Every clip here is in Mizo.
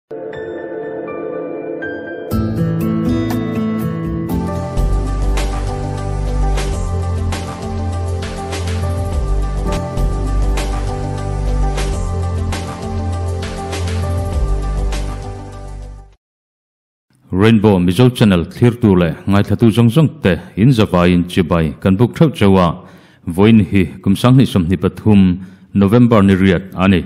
Rainbow Mizo Channel thlirtu leh ngaithlatu zawng zawng te in zavaiin chibai kan buk theuh cheu a, vawiin hi kum 2023 November ni riat a ni.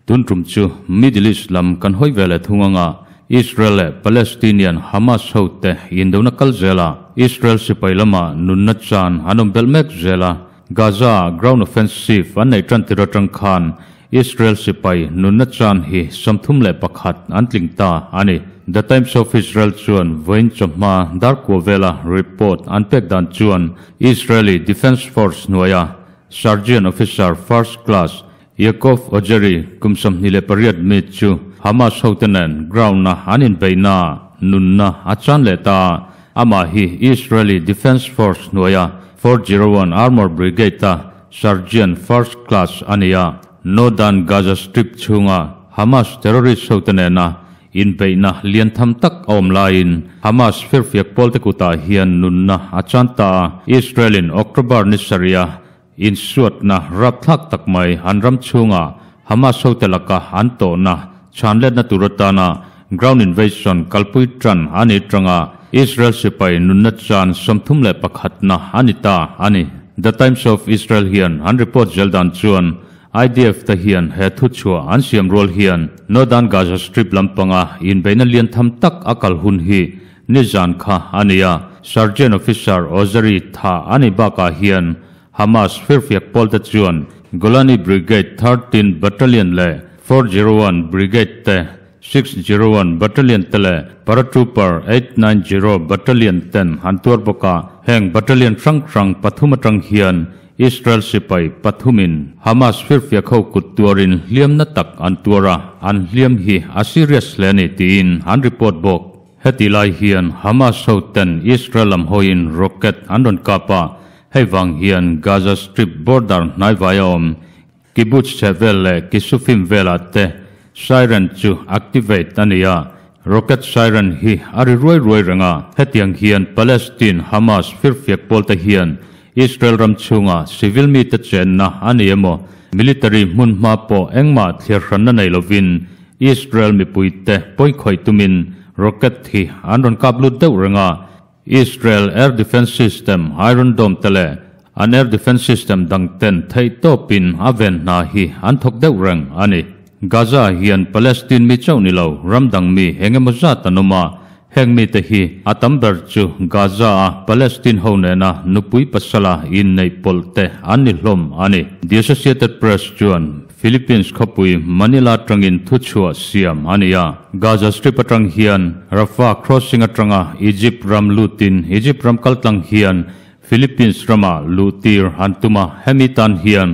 Tun tum chu Middle East lam kan hawi ve leh thung anga Israel leh Palestinian Hamas ho te indona kal zel a, Israel sipai lama nunna chan an awm belh mek zel a, Gaza ground offensive an neih tan tir atang khan Israel sipai nunna chan hi 31 an tling ta a ni. The Times of Israel chuan vawiin chawhma dar kua vela report an pek dan chuan Israeli Defence Force hnuaia Sergeant Officer First Class Yaakov Ozeri kum 28 mi chu Hamas hote nen ground-a an inbeihna nunna a chan leh ta. Amah hi Israeli Defence Force hnuaia 401 Armour Brigade-a Sergeant First Class a ni a. Northern Gaza Strip chhunga Hamas terrorist hote nena inbeihna lian tham tak a awm laiin Hamas firfiak pawlte kutah hian nunna a chan ta a. Israel-in October ni sarih-a insuatna rapthlak tak mai an ram chhunga Hamas hote laka an tawhna chhanletna tur atana ground invasion kalpui tan a ni tanga Israel sipai nunna chan 31 na a ni ta a ni. The Times of Israel hian an report zel dan chuan IDF te hian he thu chhuah an siam rual hian Northern Gaza Strip lampanga inbeihna lian tham tak a kal hun hi nizan kha a ni a. Sergeant Officer Ozeri tha a ni bakah hian Hamas firfiak pawlte chuan Golani Brigade 13 Battalion leh 401 Brigade te 601 Battalion te leh Paratrooper 890 Battalion ten an tuar bawk a. Heng battalion hrang hrang pathum atang hian Israel sipai pathumin Hamas firfiak ho kut tuarin hliamna tak an tuar a, an hliam hi a serious hle a ni tiin an report bawk. Heti lai hian Hamas ho ten Israel lam hawiin rocket an rawn kap a, hei vang hian Gaza Strip border hnaivai a awm Kibbutz chhehvel leh Kisufim velah te siren chu activate a ni a, rocket siren hi a ri ruai ruai reng a. Hetiang hian Palestine Hamas firfiak pawlte hian Israel ram chhunga civil mite chenna a ni emaw military hmun hma pawh engmah thliar hranna nei lovin Israel mipuite pawi khawih tumin rocket hi an rawn kap lut deuh reng a. Israel air defence system Iron Dome te leh an air defence system dang ten theih tawpin a ven hna hi an thawk deuh reng a ni. Gaza hian Palestine mi chauh ni lo ram dang mi eng emaw zat an awm a, heng mite hi a tam ber chu Gaza a Palestine ho nena nupui pasala inneih pawlh te an ni hlawm a ni. The Associated Press chuan Philippines khawpui Manila atangin thuchhuah siam a ni a. Gaza Strip atang hian Rafah crossing atanga Egypt ram lutin Egypt ram kaltlang hian Philippines rama luhtir an tum a, hemi tan hian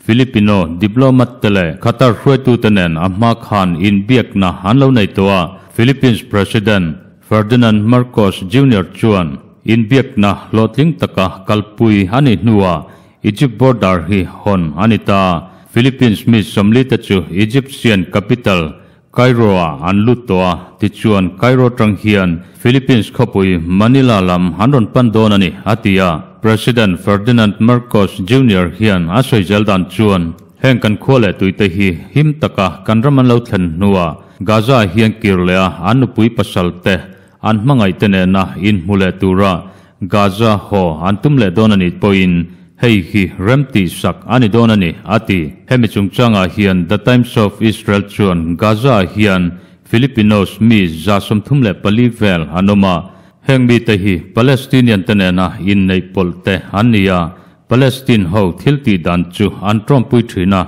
Filipino diplomat te leh Qatar hruaitute nen a hma khan inbiakna an lo nei tawh a. Philippines President Ferdinand Marcos Junior chuan inbiakna hlawhtling taka kalpui a nih hnuah Egypt border hi hawn a ni ta. Philippines mi 40 te chu Egyptian capital Cairo-ah an lut tawh a, tichuan Cairo tang hian Philippines khawpui Manila lam an rawn pan dawn a ni, a ti a. President Ferdinand Marcos Junior hian a sawi zel dan chuan heng kan khua leh tuite hi him taka kan ram an lo thlen hnuah Gaza hian kir leh a an nupui pasal te an hmangaih te nena inhmu leh tura Gaza haw an tum leh dawn a nih pawhin hei hi rem tih sak a ni dawn a ni, a ti. Hemi chungchangah hian The Times of Israel chuan Gaza hian Filipinos mi 34 vel an awm a, heng mite hi Palestinian te nena inneih pawlh te an ni a, Palestine ho thil tih dan chu an tawmpui thin a,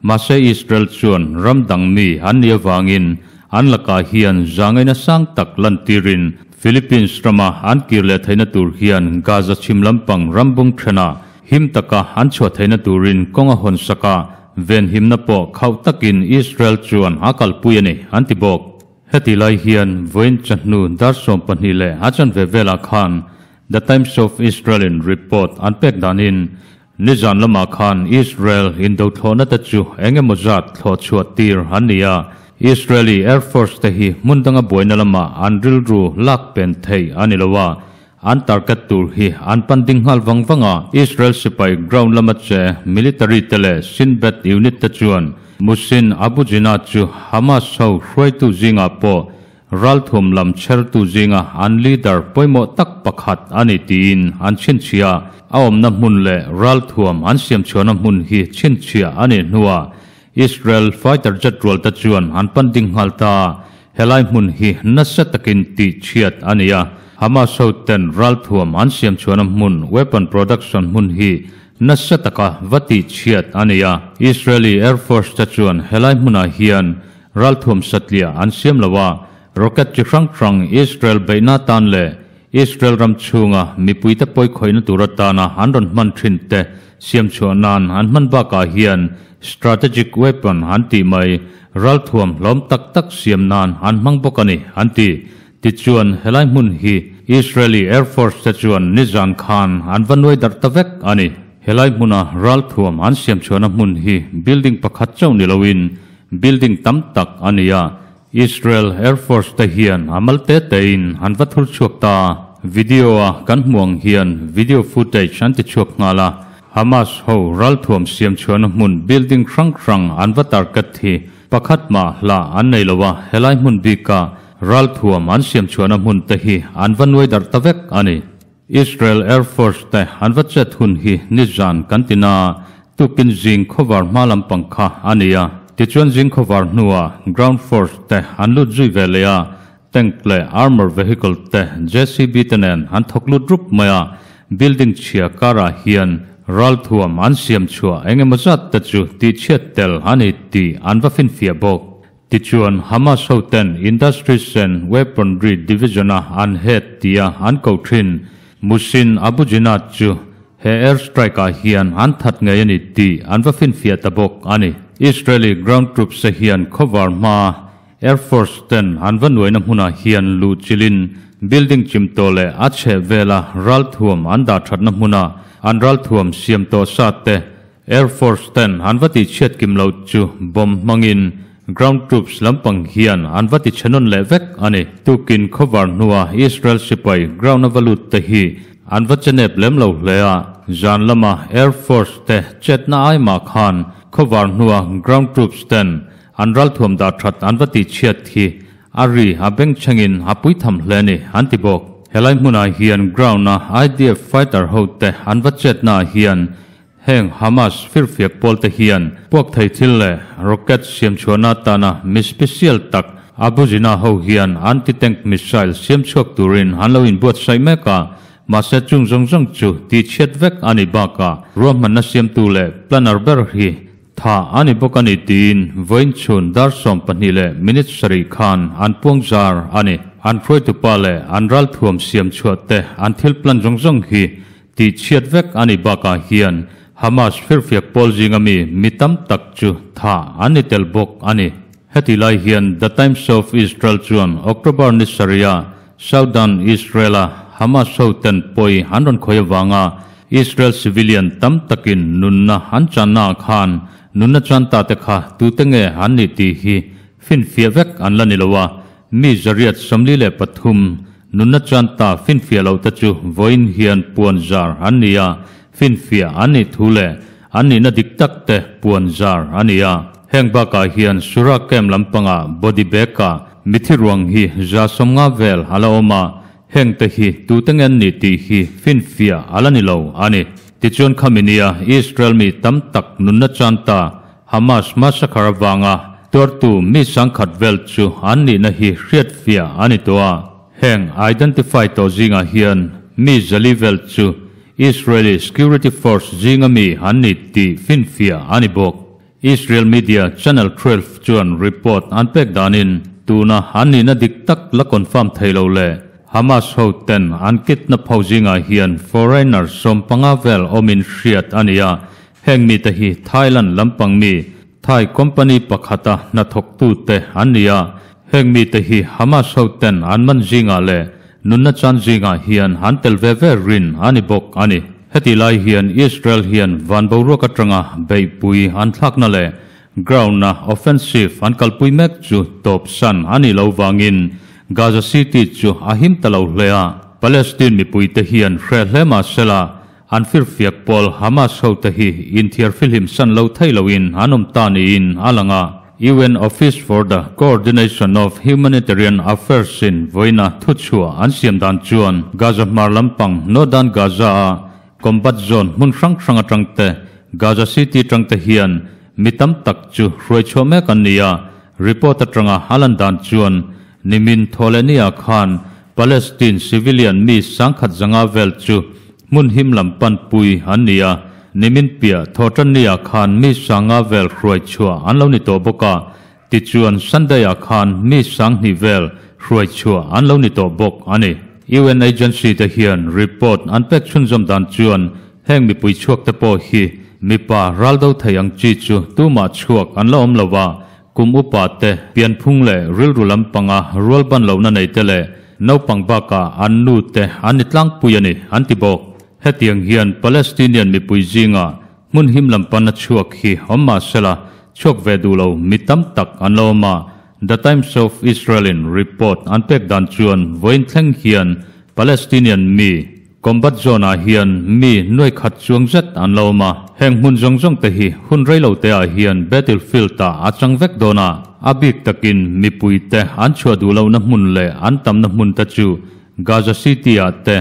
mahse Israel chuan ram dang mi an nih avangin an lakah hian zangaina sang tak lantirin Philippines rama an kir leh theihna tur hian Gaza chhim lampang rambung thena him taka an chhuah theihna turin kawng a hawn sak a, ven himna pawh khauh takin Israel chuan a kalpui a ni, an ti bawk. Heti lai hian vawiin chahnu dar 12 leh a chanve velah khan The Times of Israel-in report an pek danin nizan lamah khan Israel indothlawhna te chu eng emaw zat thlawh chhuah tir an ni a. Israeli Air Force te hi hmun danga buaina lamah an rilru lak pen thei a ni lo a, an target tur hi an pan ding nghal vang vang a. Israel sipai ground lama che military te leh Shin Bet unit te chuan Muhsin Abu Jina chu Hamas ho hruaitu zingah pawh Ralthum lam chhertu zinga an leader pawimawh tak pakhat a ni tiin an chhinchhiah. A awmna hmun leh ralthuam an siamchhuahna hmun hi chhinchhiah a nih hnuah Israel fighter jet rual te chuan an pan ding nghal ta. Helai hmun hi nasa takin tihchhiat a ni a, Hamas ho ten ralthuam an siamchhuahna hmun weapon production hmun hi nasa taka va tihchhiat a ni a. Israeli Air Force te chuan helai hmunah hian Ralthuam satliah an siam lo a, rocket chi hrang hrang Israel beihna atan leh Israel ram chhunga mipuite pawikhawihna tur atana an rawn hman thin te siam chhuah nan an hman bakah hian strategic weapon an tih mai ralthuam hlawm tak tak siam nan an hmang bawk a ni, an ti. Tichuan helai hmun hi Israeli Air Force te chuan nizan khan an va nuai darh ta vek a ni. Helai hmuna ralthuam an siam chhuahna hmun hi building pakhat chauh ni loin Building tam tak a ni a, Israel Air Force te hian a mal te tein an va thur chhuak ta. Video a kan hmuh ang hian video footage an ti chhuak nghal a, Hamas ho ralthuam siam chhuahna hmun building hrang hrang an va target hi pakhat mah hlah an nei lo a, helai hmun bika ralthuam an siam chhuahna hmun te hi an va nuai darh ta vek a ni. Israel Air Force te an va chet hun hi nizan kan ti na, tukin zing khawvar hma lampang kha a ni a. Tichuan zing khawvar hnuah Ground Force te an lut zui ve leh a, tank leh armour vehicle te JCB te nen an thawk lut rup mai a, building chhia karah hian ralthuam an siam chhuah eng emaw zat te chu tihchhiat tel a ni tih an va finfiah bawk. Tichuan, Hamas hoten Industries and Weaponry Division-a an head tia an koh thin Muhsin Abu Jinad chu he air strike-ah hian an that ngei a ni tih an va finfiah ta bawk a ni. Israeli ground troops-te hian khawvar hmaa Air Force ten an va nuaina hmunah hian luh chilin building chim tawh leh a chheh vela ralthuam an dah thatna hmuna an ralthuam siam tawh sa te Air Force ten an va tihchhiat kim loh chu bomb hmangin ground troops lampang hian an va tichhe nawn leh vek a ni. Tukin khawvar hnua Israel sipai ground a va lut te hi an va che nep lem lo hle a, zan lama Air Force te chetna ai mah khan khawvar hnua ground troops ten an ralthuam dah that an va tihchhiat hi a ri a bengchhengin a puitham hle a ni an ti bawk. Helai hmunah hian ground a IDF fighter ho te an va chetna ah hian Heng Hamas firfiak pawlte hian puak thei thil leh rocket siam chhuahna atana mi special tak Abu Zina ho hian anti-tank missile siam chhuak turin an lo inbuatsaih mek a, mahse chung zawng zawng chu tihchhiat vek a nih bakah ruahmanna siamtu leh planner ber hi tha a ni bawk a ni tiin vawiin chhun dar 12 leh minute sarih khan an puang zar a ni. An hruaitupa leh an ralthuam siam chhuah te an thil plan zawng zawng hi Tihchhiat vek a nih bakah hian Hamas firfiak pawl zinga mi mi tam tak chu thah an ni tel bawk a ni. Heti lai hian The Times of Israel chuan October ni sarih-a Southern Israel-a Hamas hoten pawi an rawn khawih avanga Israel civilian tam takin nunna an channaah khan nunna chan ta te kha tute nge an nih tih hi finfiah vek an la ni lo a, Mi 143 nunna chuan ta finfiah loh te chu vawiin hian puan zar an ni a, finfiah an nih thu leh an nihna dik tak te puan zar a ni a. Heng bakah hian Sura camp lampangah body bag-ah mithi ruang hi 150 vel a la awm a, heng te hi tute nge an nih tih hi finfiah a la ni lo a ni. Tichuan khami nia Israel mi tam tak nunna chuan ta Hamas massacre avanga tuartu mi sangkhat vel chu an nihna hi hriatfiah a ni tawh a, heng identify tawh zingah hian mi 400 vel chu Israeli security force zinga mi an ni tih finfiah a ni bawk. Israel media Channel 12 chuan report an pek danin tuna an nihna dik tak la confirm thei lo leh Hamas ho ten an kidnap ho zingah hian foreigner 15 vel awmin hriat a ni a, Heng mite hi Thailand lampang mi Thai company pakhata hnathawktute an ni a, heng mite hi Hamas hoten an man zingah leh nunna chan zingah hian an tel ve ve rin a ni bawk a ni. Heti lai hian Israel hian van boruak atanga beihpui an thlakna leh Ground-a offensive an kalpui mek chu tawp san a nih loh vangin Gaza City chu a him ta lo hle a. Palestine mipuite hian hreh hle mah sela, an firfiak pawl Hamas hote hi inthiar fihlim san lo thei loin an awm ta niin a lang a. UN Office for the Coordination of Humanitarian Affairs-in vawiina thuchhuah an siam dan chuan Gaza hmar lampang Northern Gaza-a Combat zone hmun hrang hrang atang te, Gaza City atang te hian mi tam tak chu hruai chhuah mek an ni a, report atanga a lan dan chuan nimin Thawhlehnia khan Palestine civilian mi sangkhat zanga vel chu hmun him lam panpui an ni a, nimin piah Thawhtannia khan mi sanga vel hruai chhuah an lo ni tawh bawk a, Tichuan, Sunday-ah khan mi sanghnih vel hruai chhuah an lo ni tawh bawk a ni. UN agency te hian report an pek chhunzawm dan chuan heng mipui chhuak te pawh hi mipa ral do thei ang chi chu tumah chhuak an la awm lo a, kum upa te, pianphung leh rilru lampanga rual ban lohna nei te leh naupang bakah an nu te an ni tlangpui a ni, an ti bawk. Hetiang hian Palestinian mipui zingah Hmun him lam pana chhuak hi awm mah sela, chhuak ve duh lo mi tam tak an lo awm a. The Times of Israel-in report an pek dan chuan vawiin thleng hian Palestinian mi combat zone-ah hian mi nuai khat chuang zet an lo awm a. Heng hmun zawng zawng te hi hun rei lo te ah hian battlefield-ah a chang vek dawn a. A bik takin mipui te an chhuah duh lohna hmun leh an tamna hmun te chu Gaza City-ah te,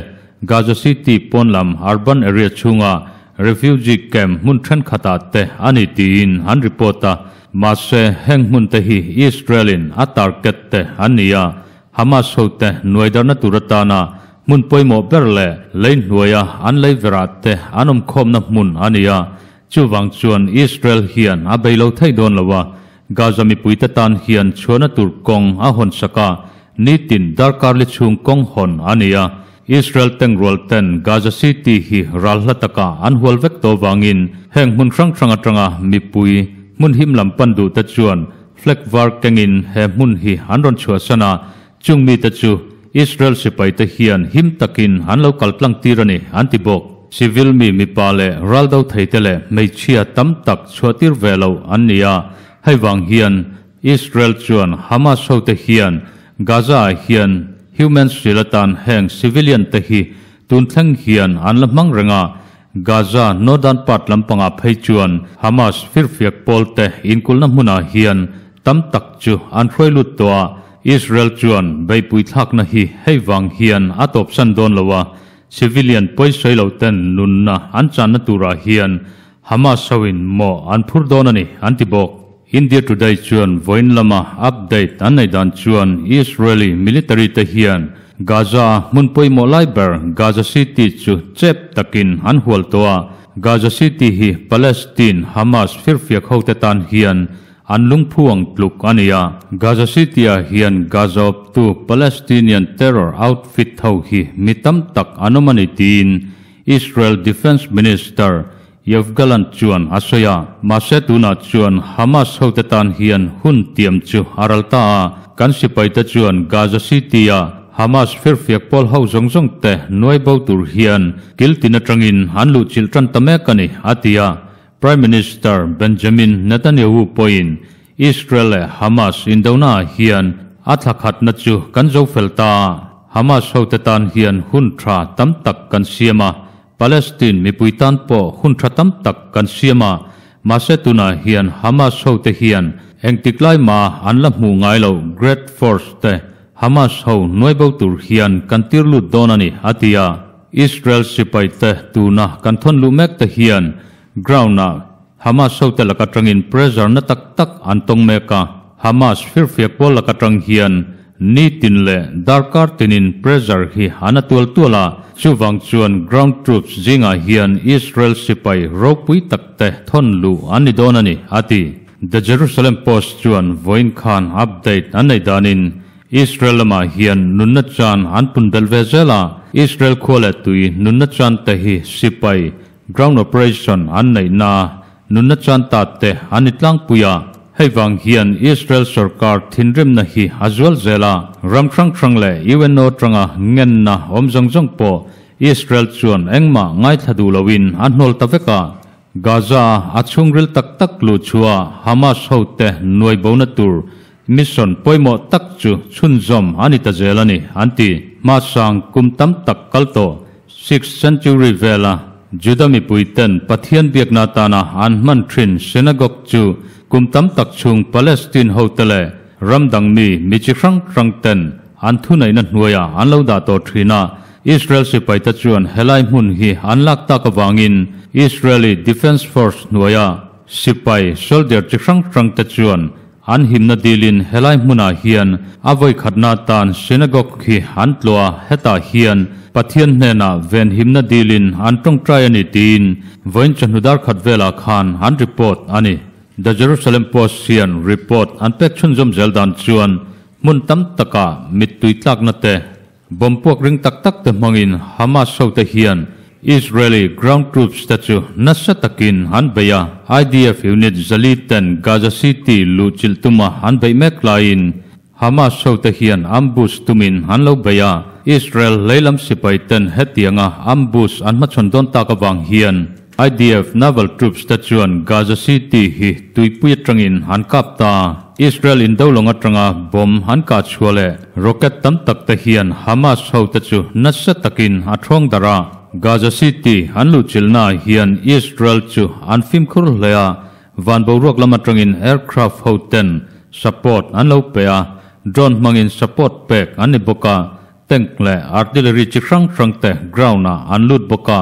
Gaza City pawn lam urban area chhunga Refugee camp hmun thenkhatah te a ni tiin an report a, mahse heng hmun te hi Israel-in a target te an ni a, Hamas ho te nuaidarna tur atana hmun pawimawh ber leh lei hnuaia an lei verah te an awmkhawmna hmun a ni a, chuvang chuan Israel hian a bei lo thei dawn lo a, Gaza mipuite tan hian chhuahna tur kawng a hawn sak a, nitin darkar li chhung kawng hawn a ni a. Israel tengrual ten Gaza City hi ral hla taka an hual vek tawh vangin heng hmun hrang hrang atanga mipui hmun him lam pan duh te chuan flag var kengin he hmun hi an rawn chhuahsan a, chung mite chu Israel sipai te hian him takin an lo kal tlang tir a ni, an ti bawk. Civil mi mipa leh ral do thei te leh hmeichhia tam tak chhuah tir ve loh an ni a, hei vang hian Israel chuan Hamas hote hian Gaza-ah hian human shield atan heng civilian te hi tun thleng hian an la hmang reng a, Gaza northern part lampangah phei chuan Hamas firfiak pawl te inkulhna hmunah hian tam tak chu an hruai lut tawh a, Israel chuan beihpui thlakna hi hei vang hian a tawpsan dawn lo a, civilian pawisawi lo ten nunna an channa turah hian Hamas hoin maw an phur dawn a ni, an ti bawk. India Today chuan vawiin lama update an neih dan chuan Israeli military te hian Gaza-a hmun pawimawh lai ber Gaza City chu chep takin an hual tawh a, Gaza City hi Palestine Hamas firfiak hote tan hian an lungphu ang tluk a ni a. Gaza City-ah hian Gaza awptu Palestinian terror outfit ho hi mi tam tak an awm a ni tiin Israel Defence Minister Yoav Gallant chuan a sawi a, mahse tunah chuan Hamas hote tan hian hun tiam chu a ral ta a, kan sipaite chuan Gaza City-a Hamas firfiak pawl ho zawng zawng te nuai bo tur hian kil tin atangin an luhchilh tan ta mek a ni, a ti a. Prime Minister Benjamin Netanyahu pawhin Israel leh Hamas indonaah hian a thla khatna chu kan zo fel ta a, Hamas hote tan hian hun tha tam tak kan siam a, Palestine mipui tan pawh hun tha tam tak kan siam a, mahse tunah hian Hamas hote hian engtik lai mah an la hmuh ngai lo Great Force te Hamas ho nuai bo tur hian kan tir lut dawn a ni, a ti a. Israel sipai te tuna kan thawn luh mek te hian ground ah Hamas hote laka tangin pressure na tak tak an tawng mek a, Hamas firfiak pawl laka tang hian nitin leh darkar tinin pressure hi an a tual tual a, chuvang chuan ground troops zingah hian Israel sipai ropui tak te thawn luh an ni dawn a ni, a ti. The Jerusalem Post chuan vawiin khan update an nei danin Israel lamah hian nunna chan an pun belh ve zel a, Israel khua leh tui nunna chan te hi sipai Ground operation an neihna nunna chan ta te an ni tlangpui a, hei vang hian Israel sorkar thinrimna hi a zual zel a, ram hrang hrang leh UNO tanga ngenna awm zawng zawng pawh Israel chuan engmah ngaithla duh loin a hnawl ta vek a. Gaza a chhungril tak tak luh chhuah Hamas hote nuai bona tur mission pawimawh tak chu chhunzawm a ni ta zel a ni, an ti. Hmasang kum tam tak kal tawh, sixth century vela Juda mipuiten Pathian biakna atana an hman thin synagogue chu kum tam tak chhung Palestine hote leh ram dang mi mi chi hrang hrang ten an thuneihna hnuaiah an lo dah tawh thin a. Israel sipaite chuan helai hmun hi an lak tak avangin Israeli Defence Force hnuaia sipai soldier chi hrang hrang te chuan an himna dilin helai hmunah hian a vawikhatna atan synagogue hi an tlawh a, hetah hian Pathian hnenah venhimna dilin an tawngtai a ni tiin vawiin chawhnu dar khat velah khan an report a ni. The Jerusalem Post hian report an pek chhunzawm zel dan chuan hmun tam takah mittui tlakna te, Bomb puak ring tak tak te hmangin Hamas hote hian Israeli ground troops te chu nasa takin an bei a, IDF unit zali ten Gaza City luhchilh tuma an beih mek laiin Hamas hote hian ambush tumin an lo bei a, Israel leilam sipai ten hetianga ambush an hmachhawn dawn tak avang hian IDF naval troops te chuan Gaza City hi tuipui atangin an kap ta. Israel indolawng atanga bomb an kah chhuah leh rocket tam tak te hian Hamas ho te chu nasa takin a thawng darh a. Gaza City an luhchilhna ah hian Israel chu an fimkhur hle a, van boruak lam atangin aircraft ho ten support an lo pe a, drone hmangin support pek an ni bawk a. Tank leh artillery chi hrang hrang te ground ah an lut bawk a,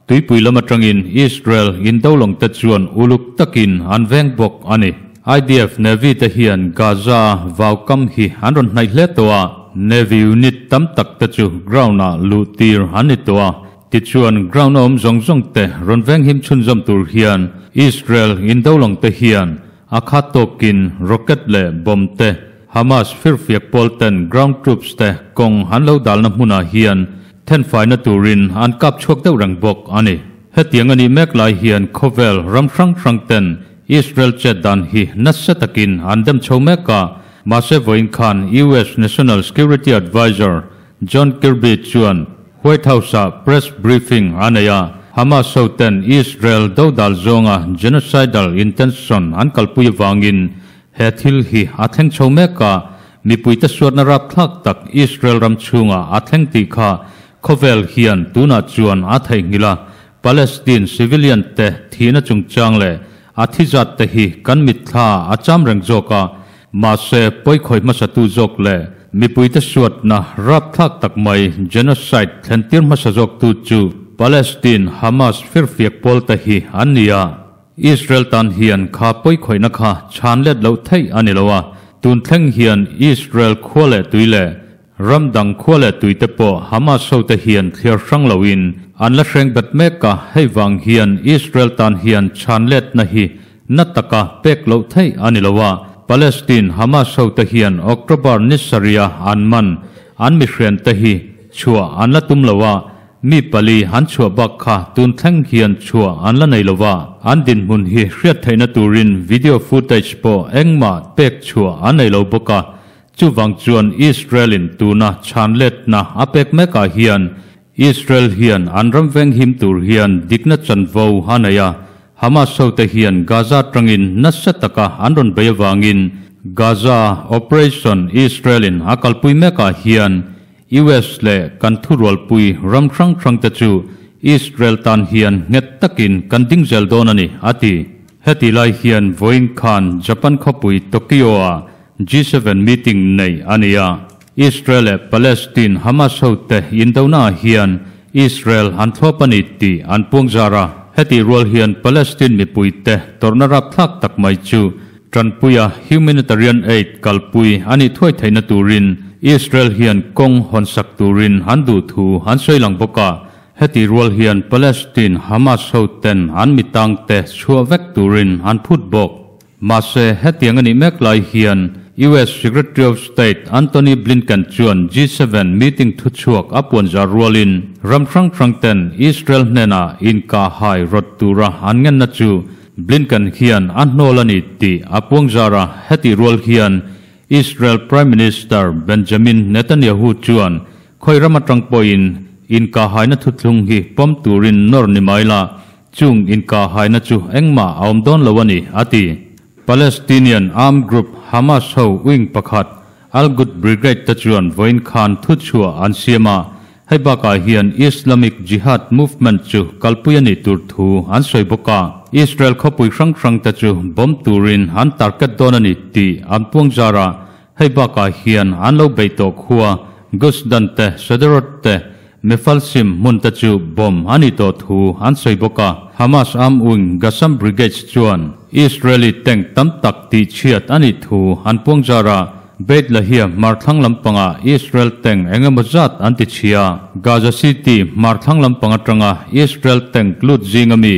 tuipui lam atangin Israel indolawng te chuan uluk takin an veng bawk a ni. IDF Navy te hian Gaza a vau kam hi an rawn hnaih hle tawh a, Navy unit tam tak te chu ground ah luh tir an ni tawh a, tichuan ground a awm zawng zawng te rawn veng him chhunzawm tur hian Israel indolawng te hian a khat tawkin rocket leh bomb te Hamas firfiak pawl ten ground troops te kawng an lo dalna hmunah hian thenfaina turin an kap chhuak deuh reng bawk a ni. Hetiang a nih mek lai hian khawvel ram hrang hrang ten Israel chet dan hi nasa takin an dem chho mek a, mahse vawiin khan US National Security Advisor John Kirby chuan White House-ah press briefing a nei a, Hamas ho ten Israel dodal zawnga genocidal intention an kalpui avangin He thil hi a thleng chho mek a, mipuite suatna rapthlak tak Israel ram chhungah a thleng tih kha khawvel hian tunah chuan a theihnghilh a, Palestine civilian te thihna chungchang leh a thi zat te hi kan mitthla a cham reng zawk a, mahse pawikhawih hmasatu zawk leh mipuite suatna rapthlak tak mai genocide thlentir hmasa zawktu chu Palestine Hamas firfiak pawl te hi an ni a. Israel tan hian kha pawikhawihna kha chhan let loh theih a ni lo a, tun thleng hian Israel khua leh tui leh ram dang khua leh tui te pawh Hamas hote hian thliar hrang loin an la hreng bet mek a, hei vang hian Israel tan hian chhan letna hi na taka pek loh theih a ni lo a, Palestine Hamas hote hian October ni sarih a an man an mihrian te hi chhuah an la tum lo a, Mi pali an chhuah bak kha tun thleng hian chhuah an la nei lova, an dinhmun hi hriat theihna turin video footage pawh engmah pek chhuah an nei lo bawk a. Chuvang chuan Israel-in tuna chhan letna a pek mekah hian Israel hian an ram venghim tur hian dikna chanvo a nei a, Hamas hote hian Gaza tangin nasa taka an rawn bei avangin Gaza operation Israel-in a kalpui mekah hian US leh kan thurualpui ram hrang hrang te chu Israel tan hian nghet takin kan ding zel dawn a ni, a ti. Heti lai hian vawiin khan Japan khawpui Tokyo-ah G7 meeting nei a ni a. Israel leh Palestine Hamas hote indonaah hian Israel an thlawp a ni tih an puang zar a. Heti rual hian Palestine mipuite tawrhna rapthlak tak mai chu Tanpuia humanitarian aid kalpui a nih thuai theihna turin Israel hian kawng hawnsak turin an duh thu an sawi lang bawk a, heti rual hian Palestine Hamas ho ten an mitangte chhuah vek turin an phut bawk. Mahse, hetiang a nih mek lai hian US Secretary of State Antony Blinken chuan G7 meeting thuchhuak a puanzar rualin ram hrang hrang ten Israel hnenah inkahhai rawt tura an ngenna chu Blinken hian a hnawl a ni tih a puang zar a, hetih rual hian Israel Prime Minister Benjamin Netanyahu chuan khawi ram atang pawhin inkahhaina thuthlung hi pawm turin nawr ni mai la, Chung inkahhaina chu engmah a awm dawn lo a ni, a ti. Palestinian armed group Hamas ho wing pakhat Al-Quds Brigade te chuan vawiin khan thuchhuah an siam a, hei bakah hian Islamic Jihad movement chu kalpui a nih tur thu an sawi bawk a. Israel khawpui hrang hrang te chu bomb turin an target dawn a ni tih an puang zar a, hei bakah hian an lo bei tawh khua Gush Dan te, Sderot te, Mefalsim hmun te chu bomb a ni tawh thu an sawi bawk a. Hamas armed wing Qassam Brigades chuan Israeli tank tam tak tihchhiat a nih thu an puang zar a, Beit Lahia hmar thlang lampangah Israel tank eng emaw zat an ti chhia. Gaza City hmar thlang lampang atanga Israel tank lut zinga mi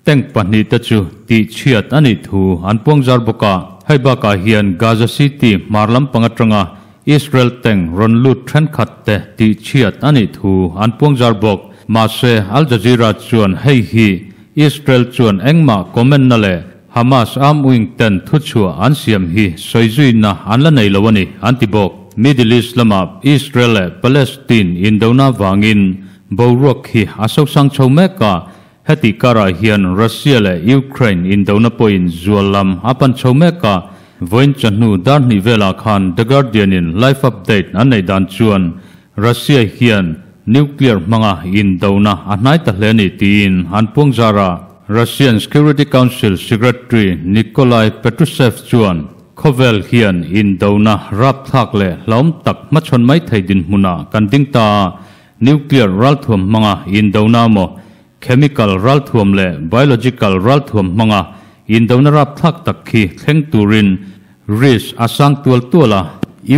tank pahnihte chu tihchhiat a nih thu an puang zar bawk a. Hei bakah hian Gaza City hmar lampang atanga Israel tank rawn lut thenkhat te tihchhiat a nih thu an puang zar bawk. Mahse, Al Jazeera chuan hei hi Israel chuan engmah comment na leh Hamas armed wing ten thuchhuah an siam hi sawi zuina an la nei lo a ni, an ti bawk. Middle East lamah Israel leh Palestine indona vangin boruak hi a sosang chho mek a, Heti karah hian Russia leh Ukraine indona pawhin zual lam a pan chho mek a, vawiin chawhnu dar hnih velah khan The Guardian-in live update an neih dan chuan Russia hian nuclear hmanga indona a hnai ta hle a ni tiin an puang zar a. Russian Security Council Secretary Nikolai Patrushev chuan khawvel hian indona rapthlak leh hlauhawm tak hmachhawn mai thei dinhmunah kan ding ta a, Nuclear ralthuam hmanga indona maw, chemical ralthuam leh biological ralthuam hmanga indona rapthlak tak khi thleng turin risk a sang tual tual a.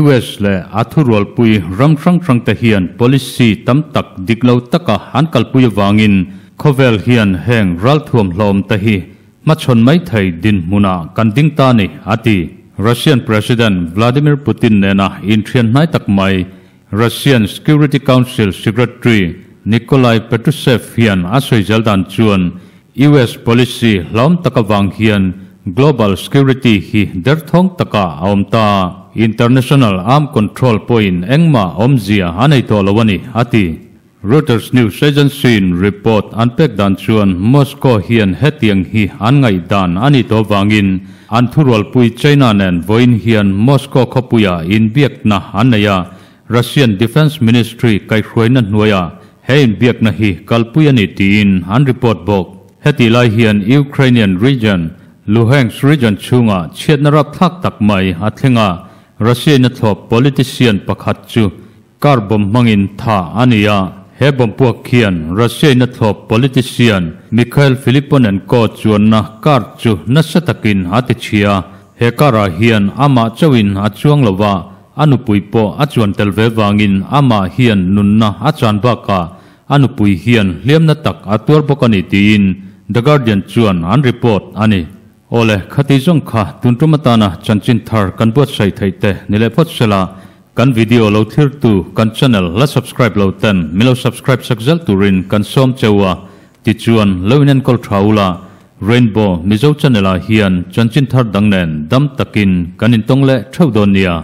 US leh a thurualpui ram hrang hrangte hian policy tam tak dik lo taka an kalpui avangin khawvel hian heng ralthuam hlawm te hi hmachhawn mai thei dinhmunah kan ding ta ni, a ti. Russian President Vladimir Putin nena inthian hnai tak mai Russian Security Council Secretary Nikolai Patrushev hian a sawi zel dan chuan US policy hlawm tak avang hian global security hi derthawng takah a awm ta. International arm control pawhin engmah awmzia a nei tawh lo a ni, a ti. Reuters news agency-in report an pek dan chuan Moscow hian hetiang hi an ngaihdan a nih tawh vangin an thurualpui China nen vawiin hian Moscow khawpuiah inbiakna an nei a, Russian Defence Ministry kaihhruaina hnuaiah he inbiakna hi kalpui a ni tiin an report bawk. Hetih lai hian Ukrainian region, Luhansk region chhungah chhiatna rapthlak tak mai a thleng a, Russia-in a thlawp politician pakhat chu Car bomb hmangin tha a ni a, he bomb puak khian Russia-in a thlawp politician Mikhail Filiponenko chuanna car chu nasa takin a ti chhia. He car-ah hian amah chauhin a chuang lo va, a nupui pawh a chuan tel ve vangin amah hian nunna a chan bakah a nupui hian hliamna tak a tuar bawk a ni tiin The Guardian chuan an report a ni. Awle, khati zawng kha tun tum atana chanchin thar kan buatsaih theih te ni leh phawt sela, kan video lo thlirtu kan channel la subscribe lo ten min lo subscribe sak zel turin kan sawm cheu a, tichuan lo in enkawl tha ula, Rainbow Mizo channel ah hian chanchin thar dang nen dam takin kan intawng leh theuh dawn nia.